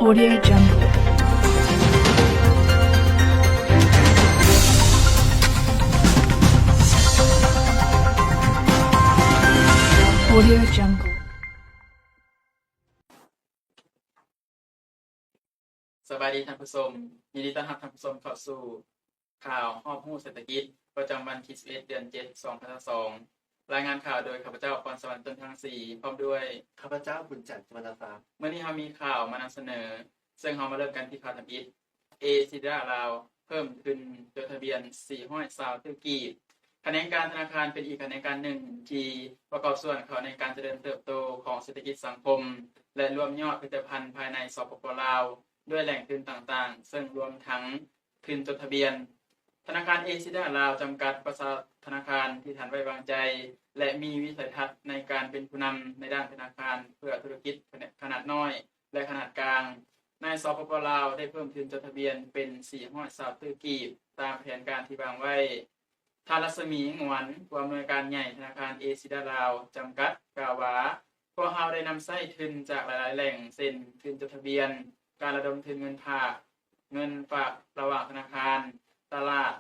Audio Jungle. Audio Jungle. ສະບາຍດີທ່ານຜູ້ຊົມ, ຍິນດີຕ້ອນຮັບທ່ານຜູ້ຊົມເຂົ້າສູ່ຂ່າວຮອບຮູ້ເສດຖະກິດ ປະຈຳວັນທີສິບເອັດ ເດືອນເຈັດ ສອງພັນຊາວສອງ. ລາຍງານຂ່າວໂດຍຂ້າພະເຈົ້າ ພອນສະຫວັນ ຕົ້ນທາງສີ ພ້ອມດ້ວຍ ຂ້າພະເຈົ້າ ບຸນຈັນ ສຸວັນນະຊາ. ມື້ນີ້ເຮົາມີຂ່າວມານຳສະເໜີ, ເຊິ່ງເຮົາມາເລີ່ມກັນທີ່ຂ່າວທຳອິດ. ເອຊີດາລາວເພີ່ມທຶນຈົດທະບຽນສີ່ຮ້ອຍຊາວຕື້ກີບ. ຂະແໜງການທະນາຄານເປັນອີກຂະແໜງການໜຶ່ງທີ່ປະກອບສ່ວນເຂົ້າໃນການຈະເລີນເຕີບໂຕຂອງເສດຖະກິດສັງຄົມ ແລະ ລວມຍອດຜະລິດຕະພັນພາຍໃນ ສປປ ລາວ ດ້ວຍແຫຼ່ງທຶນຕ່າງໆ ເຊິ່ງລວມທັງທຶນຈົດທະບຽນ. ທະນາຄານເອຊີດາລາວຈຳກັດ ປະຊາທະນາຄານທີ່ທ່ານໄວ້ວາງໃຈ ແລະ ມີວິໄສທັດໃນການເປັນຜູ້ນຳໃນດ້ານທະນາຄານເພື່ອທຸລະກິດຂະໜາດນ້ອຍ ແລະ ຂະໜາດກາງ ໃນ ສປປ ລາວ ໄດ້ເພີ່ມທຶນຈົດທະບຽນເປັນສີ່ຮ້ອຍຊາວຕື້ກີບ ຕາມແຜນການທີ່ວາງໄວ້. ທ່ານ ລັດສະໝີ ຫງວນ ຜູ້ອຳນວຍການໃຫຍ່ທະນາຄານເອຊີດາລາວ ຈຳກັດ ກ່າວວ່າ, ພວກເຮົາໄດ້ນຳໃຊ້ທຶນຈາກຫຼາຍໆແຫຼ່ງ ເຊັ່ນ ທຶນຈົດທະບຽນ, ການລະດົມທຶນເງິນຝາກ, ເງິນຝາກລະຫວ່າງທະນາຄານ, ຕະຫຼາດ,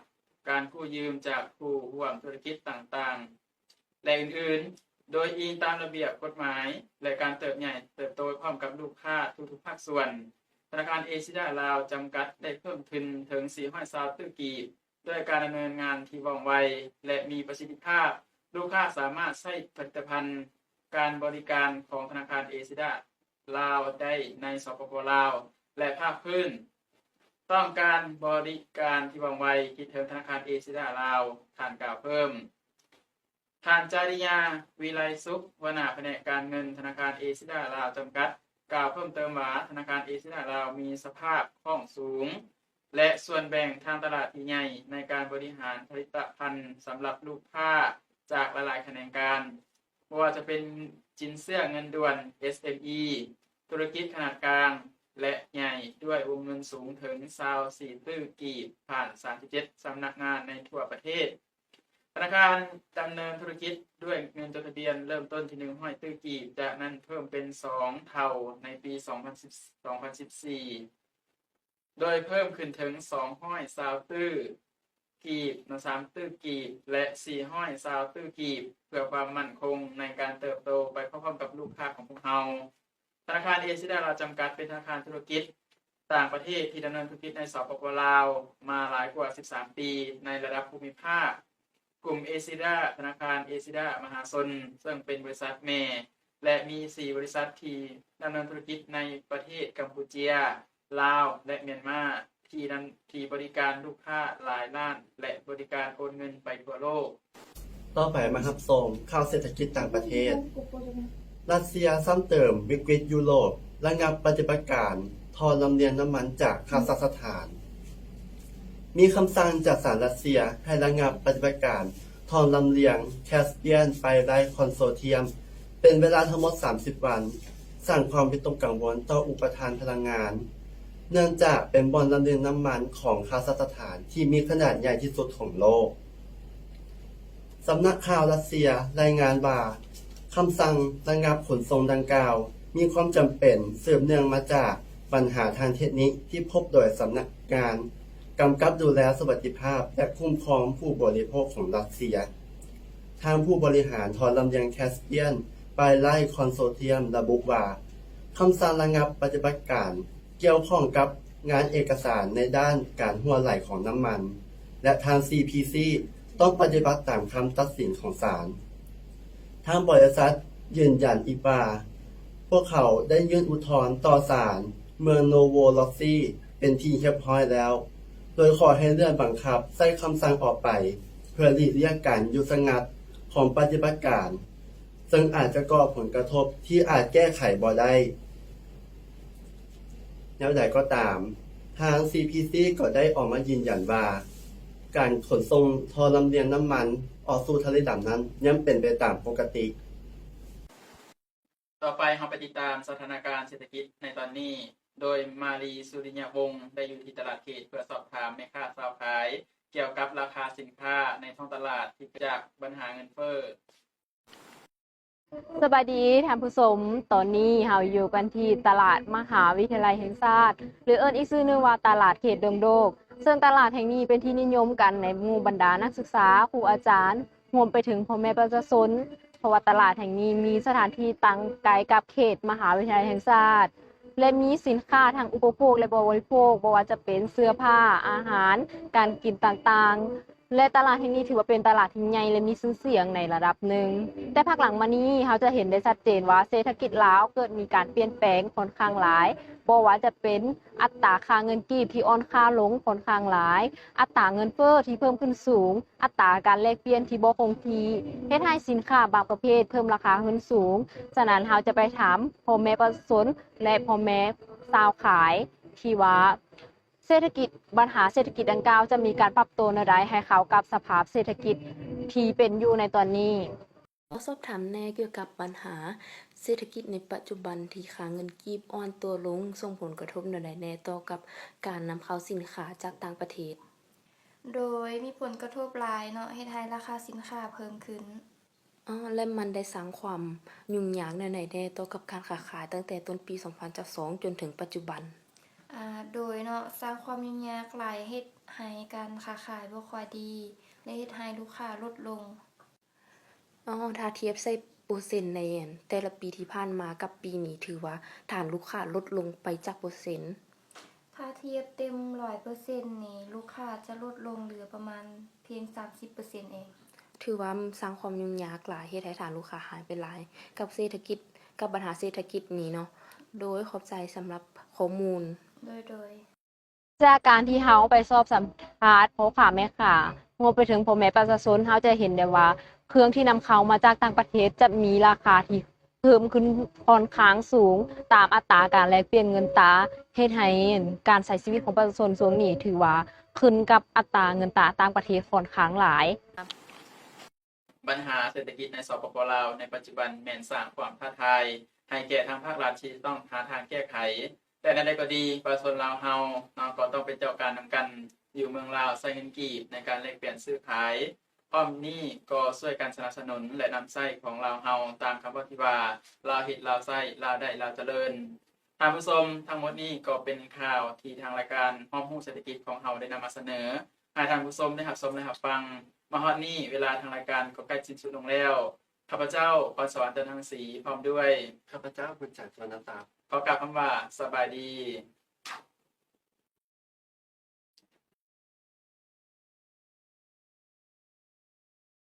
ການກູ້ຢືມຈາກຜູ້ຮ່ວມທຸລະກິດຕ່າງໆ ແລະ ອື່ນໆ ໂດຍອີງຕາມລະບຽບກົດໝາຍ ແລະ ການເຕີບໃຫຍ່ເຕີບໂຕໄປພ້ອມກັບລູກຄ້າທຸກໆພາກສ່ວນ. ທະນາຄານເອຊີດາລາວ ຈຳກັດ ໄດ້ເພີ່ມທຶນເຖິງສີ່ຮ້ອຍຊາວຕື້ກີບ ດ້ວຍການດຳເນີນງານທີ່ວ່ອງໄວ ແລະ ມີປະສິດທິພາບ. ລູກຄ້າສາມາດໃຊ້ຜະລິດຕະພັນການບໍລິການຂອງທະນາຄານເອຊີດາລາວໄດ້ໃນ ສປປ ລາວ ແລະ ພາກພື້ນ. ຕ້ອງການບໍລິການທີ່ວ່ອງໄວ? ຄິດເຖິງທະນາຄານເອຊີດາລາວ, ທ່ານກ່າວເພີ່ມ. ທ່ານ ຈາລິຍາ ວິໄລສຸກ ຫົວໜ້າພະແນກການເງິນທະນາຄານເອຊີດາລາວ ຈຳກັດ ກ່າວເພີ່ມເຕີມວ່າ ທະນາຄານເອຊີດາລາວມີສະພາບຄ້ອງສູງ ແລະ ສ່ວນແບ່ງທາງຕະຫຼາດທີ່ໃຫຍ່ໃນການບໍລິຫານຜະລິດຕະພັນສຳລັບລູກຄ້າຈາກຫຼາຍໆຂະແໜງການ, ບໍ່ວ່າຈະເປັນສິນເຊື່ອເງິນດ່ວນ ເອສເອັມອີ, ທຸລະກິດຂະໜາດກາງ ແລະ ໃຫຍ່ ດ້ວຍວົງເງິນສູງເຖິງຊາວສີ່ຕື້ກີບ ຜ່ານສາມສິບເຈັດສຳນັກງານໃນທົ່ວປະເທດ. ທະນາຄານດຳເນີນທຸລະກິດດ້ວຍເງິນຈົດທະບຽນເລີ່ມຕົ້ນທີ່ໜຶ່ງຮ້ອຍຕື້ກີບ, ຈາກນັ້ນເພີ່ມເປັນສອງເທົ່າໃນປີສອງພັນສິບ ສອງພັນສິບສີ່ ໂດຍເພີ່ມຂຶ້ນເຖິງສອງຮ້ອຍຊາວຕື້ກີບ, ສາມຕື້ກີບ ແລະ ສີ່ຮ້ອຍຊາວຕື້ກີບ ເພື່ອຄວາມໝັ້ນຄົງໃນການເຕີບໂຕໄປພ້ອມໆກັບລູກຄ້າຂອງພວກເຮົາ. ທະນາຄານເອຊີດາລາວ ຈຳກັດ ເປັນທະນາຄານທຸລະກິດຕ່າງປະເທດທີ່ດຳເນີນທຸລະກິດໃນ ສປປ ລາວ ມາຫຼາຍກວ່າສິບສາມປີ ໃນລະດັບພູມິພາກ. ກຸ່ມເອຊີດາ, ທະນາຄານເອຊີດາມະຫາຊົນ ເຊິ່ງເປັນບໍລິສັດແມ່ ແລະ ມີສີ່ບໍລິສັດທີ່ດຳເນີນທຸລະກິດໃນປະເທດກຳປູເຈຍ, ລາວ ແລະ ມຽນມາ ທີ່ນຳ, ທີ່ບໍລິການລູກຄ້າຫຼາຍລ້ານ ແລະ ບໍລິການໂອນເງິນໄປທົ່ວໂລກ. ຕໍ່ໄປມາຮັບຊົມຂ່າວເສດຖະກິດຕ່າງປະເທດ. ຣັດເຊຍຊ້ຳເຕີມວິກິດຢູໂຣບ ລະງັບປະຕິບັດການທໍ່ລຳລຽງນ້ຳມັນຈາກຄາຊາກສະຖານ. ມີຄຳສັ່ງຈາກສານຣັດເຊຍໃຫ້ລະງັບປະຕິບັດການທໍ່ລຳລຽງ Caspian Pipeline Consortium ເປັນເວລາທັງໝົດສາມສິບວັນ, ສ້າງຄວາມວິຕົກກັງວົນຕໍ່ອຸປະທານພະລັງງານ, ເນື່ອງຈາກເປັນບ່ອນລຳລຽງນ້ຳມັນຂອງຄາຊາກສະຖານທີ່ມີຂະໜາດໃຫຍ່ທີ່ສຸດຂອງໂລກ. ສຳນັກຂ່າວຣັດເຊຍລາຍງານວ່າ ຄຳສັ່ງລະງັບຂົນສົ່ງດັ່ງກ່າວ ມີຄວາມຈຳເປັນ ສືບເນື່ອງມາຈາກບັນຫາທາງເທັກນິກທີ່ພົບໂດຍສຳນັກງານກຳກັບດູແລສະຫວັດດີພາບ ແລະ ຄຸ້ມຄອງຜູ້ບໍລິໂພກຂອງຣັດເຊຍ. ທາງຜູ້ບໍລິຫານທໍ່ລຳລຽງ Caspian Pipeline Consortium ລະບຸວ່າ ຄຳສັ່ງລະງັບປະຕິບັດການ ກ່ຽວຂ້ອງກັບງານເອກະສານໃນດ້ານການຮົ່ວໄຫຼຂອງນ້ຳມັນ ແລະ ທາງ ຊີ ພີ ຊີ ຕ້ອງປະຕິບັດຕາມຄຳຕັດສິນຂອງສານ. ທາງບໍລິສັດຢືນຢັນອີກວ່າ ພວກເຂົາໄດ້ຍື່ນອຸດທອນຕໍ່ສານເມືອງໂນໂວລອສຊີເປັນທີ່ຮຽບຮ້ອຍແລ້ວ, ໂດຍຂໍໃຫ້ເລື່ອນບັງຄັບໃຊ້ຄຳສັ່ງອອກໄປ ເພື່ອຫຼີກລ້ຽງການຢຸດຊະງັກຂອງປະຕິບັດການ, ເຊິ່ງອາດຈະກໍ່ຜົນກະທົບທີ່ອາດແກ້ໄຂບໍ່ໄດ້. ແນວໃດກໍຕາມ, ທາງ ຊີ ພີ ຊີ ກໍໄດ້ອອກມາຢືນຢັນວ່າ ການຂົນສົ່ງທໍ່ລຳລຽງນ້ຳມັນອອກສູ່ທະເລດຳນັ້ນຍັງເປັນໄປຕາມປົກກະຕິ. ຕໍ່ໄປເຮົາໄປຕິດຕາມສະຖານະການເສດຖະກິດໃນຕອນນີ້ ໂດຍ ມາລີ ສຸລິຍະວົງ ໄດ້ຢູ່ທີ່ຕະຫຼາດເຂດ ເພື່ອສອບຖາມແມ່ຄ້າຊາວຂາຍກ່ຽວກັບລາຄາສິນຄ້າໃນທ້ອງຕະຫຼາດທີ່ເກີດຈາກບັນຫາເງິນເຟີ້. ສະບາຍດີທ່ານຜູ້ຊົມ, ຕອນນີ້ເຮົາຢູ່ກັນທີ່ຕະຫຼາດມະຫາວິທະຍາໄລແຫ່ງຊາດ ຫຼືເອີ້ນອີກຊື່ໜຶ່ງວ່າຕະຫຼາດເຂດດົງໂດກ, ເຊິ່ງຕະຫຼາດແຫ່ງນີ້ເປັນທີ່ນິຍົມກັນໃນໝູ່ບັນດານັກສຶກສາ, ຄູອາຈານ, ຮວມໄປເຖິງພໍ່ແມ່ປະຊາຊົນ, ເພາະວ່າຕະຫຼາດແຫ່ງນີ້ມີສະຖານທີ່ຕັ້ງໃກ້ກັບເຂດມະຫາວິທະຍາໄລແຫ່ງຊາດ ແລະ ມີສິນຄ້າທັງອຸປະໂພກ ແລະ ບໍ່ບໍລິໂພກ, ບໍ່ວ່າຈະເປັນເສື້ອຜ້າ, ອາຫານ, ການກິນຕ່າງໆ ແລະ ຕະຫຼາດແຫ່ງນີ້ຖືວ່າເປັນຕະຫຼາດທີ່ໃຫຍ່ ແລະ ມີຊື່ສຽງໃນລະດັບໜຶ່ງ. ແຕ່ພັກຫຼັງມານີ້ ເຮົາຈະເຫັນໄດ້ຊັດເຈນວ່າເສດຖະກິດລາວເກີດມີການປ່ຽນແປງຂ້ອນຂ້າງຫຼາຍ, ບໍ່ວ່າຈະເປັນອັດຕາຄ່າເງິນກີບທີ່ອ່ອນຄ່າລົງຂ້ອນຂ້າງຫຼາຍ, ອັດຕາເງິນເຟີ້ທີ່ເພີ່ມຂຶ້ນສູງ, ອັດຕາການແລກປ່ຽນທີ່ບໍ່ຄົງທີ່, ເຮັດໃຫ້ສິນຄ້າບາງປະເພດເພີ່ມລາຄາຂຶ້ນສູງ. ສະນັ້ນ ເຮົາຈະໄປຖາມພໍ່ແມ່ປະຊາຊົນ ແລະ ພໍ່ແມ່ຊາວຂາຍ ທີ່ວ່າ ເສດຖະກິດ, ບັນຫາເສດຖະກິດດັ່ງກ່າວຈະມີການປັບໂຕແນວໃດໃຫ້ເຂົ້າກັບສະພາບເສດຖະກິດທີ່ເປັນຢູ່ໃນຕອນນີ້. ຂໍສອບຖາມແດ່ກ່ຽວກັບບັນຫາເສດຖະກິດໃນປັດຈຸບັນທີ່ຄ່າເງິນກີບອ່ອນຕົວລົງ ສົ່ງຜົນກະທົບແນວໃດແດ່ຕໍ່ກັບການນຳເຂົ້າສິນຄ້າຈາກຕ່າງປະເທດ? ໂດຍມີຜົນກະທົບຫຼາຍເນາະ, ເຮັດໃຫ້ລາຄາສິນຄ້າເພີ່ມຂຶ້ນ. ອໍ ແລະ ມັນໄດ້ສ້າງຄວາມຫຍຸ້ງຍາກແນວໃດແດ່ຕໍ່ກັບການຄ້າຂາຍຕັ້ງແຕ່ຕົ້ນປີສອງພັນຊາວສອງ ຈົນເຖິງປັດຈຸບັນ? ອາ ໂດຍເນາະ, ສ້າງຄວາມຫຍຸ້ງຍາກຫຼາຍ, ເຮັດໃຫ້ການຄ້າຂາຍບໍ່ຄ່ອຍດີ ແລະ ເຮັດໃຫ້ລູກຄ້າຫຼຸດລົງ. ອໍ ຖ້າທຽບໃສ່ເປີເຊັນໃນແຕ່ລະປີທີ່ຜ່ານມາກັບປີນີ້ ຖືວ່າຖານລູກຄ້າຫຼຸດລົງໄປຈັກເປີເຊັນ? ຖ້າທຽບເຕັມຮ້ອຍເປີເຊັນນີ້ ລູກຄ້າຈະຫຼຸດລົງເຫຼືອປະມານພຽງສາມສິບເປີເຊັນເອງ. ຖືວ່າສ້າງຄວາມຫຍຸ້ງຍາກຫຼາຍ, ເຮັດໃຫ້ຖານລູກຄ້າຫາຍໄປຫຼາຍ ກັບເສດຖະກິດ, ກັບບັນຫາເສດຖະກິດນີ້ເນາະ. ໂດຍ ຂອບໃຈສຳລັບຂໍ້ມູນ. ໂດຍ ໂດຍ. ຈາກການທີ່ເຮົາໄປສອບສຳພາດພໍ່ຄ້າແມ່ຄ້າ ຮວມໄປເຖິງພໍ່ແມ່ປະຊາຊົນ, ເຮົາຈະເຫັນໄດ້ວ່າເຄື່ອງທີ່ນຳເຂົ້າມາຈາກຕ່າງປະເທດຈະມີລາຄາທີ່ເພີ່ມຂຶ້ນຂ້ອນຂ້າງສູງ ຕາມອັດຕາການແລກປ່ຽນເງິນຕາ, ເຮັດໃຫ້ການໃຊ້ຊີວິດຂອງປະຊາຊົນຊ່ວງນີ້ຖືວ່າຂຶ້ນກັບອັດຕາເງິນຕາຕ່າງປະເທດຂ້ອນຂ້າງຫຼາຍ. ບັນຫາເສດຖະກິດໃນ ສປປ ລາວ ໃນປັດຈຸບັນແມ່ນສ້າງຄວາມທ້າທາຍໃຫ້ແກ່ທາງພາກລັດທີ່ຈະຕ້ອງຫາທາງແກ້ໄຂ. ແຕ່ແນວໃດກໍດີ, ປະຊາຊົນລາວເຮົາ ເຮົາກໍຕ້ອງເປັນເຈົ້າການນຳກັນ. ຢູ່ເມືອງລາວໃຊ້ເງິນກີບໃນການແລກປ່ຽນຊື້ຂາຍ, ພ້ອມນີ້ກໍຊ່ວຍກັນສະໜັບສະໜູນ ແລະ ນຳໃຊ້ຂອງລາວເຮົາ ຕາມຄຳເວົ້າທີ່ວ່າ ລາວເຮັດລາວໃຊ້, ລາວໄດ້ລາວຈະເລີນ. ທ່ານຜູ້ຊົມ, ທັງໝົດນີ້ກໍເປັນຂ່າວທີ່ທາງລາຍການຮອບຮູ້ເສດຖະກິດຂອງເຮົາໄດ້ນຳມາສະເໜີ ໃຫ້ທ່ານຜູ້ຊົມໄດ້ຮັບຊົມ ແລະ ຮັບຟັງ. ມາຮອດນີ້ ເວລາທາງລາຍການກໍໃກ້ສິ້ນສຸດລົງແລ້ວ. ຂ້າພະເຈົ້າ ພອນສະຫວັນ ຈັນທັງສີ ພ້ອມດ້ວຍ ຂ້າພະເຈົ້າ ບຸນຈັນ ສຸວັນນະຕາ ຂໍກ່າວຄຳວ່າ ສະບາຍດີ.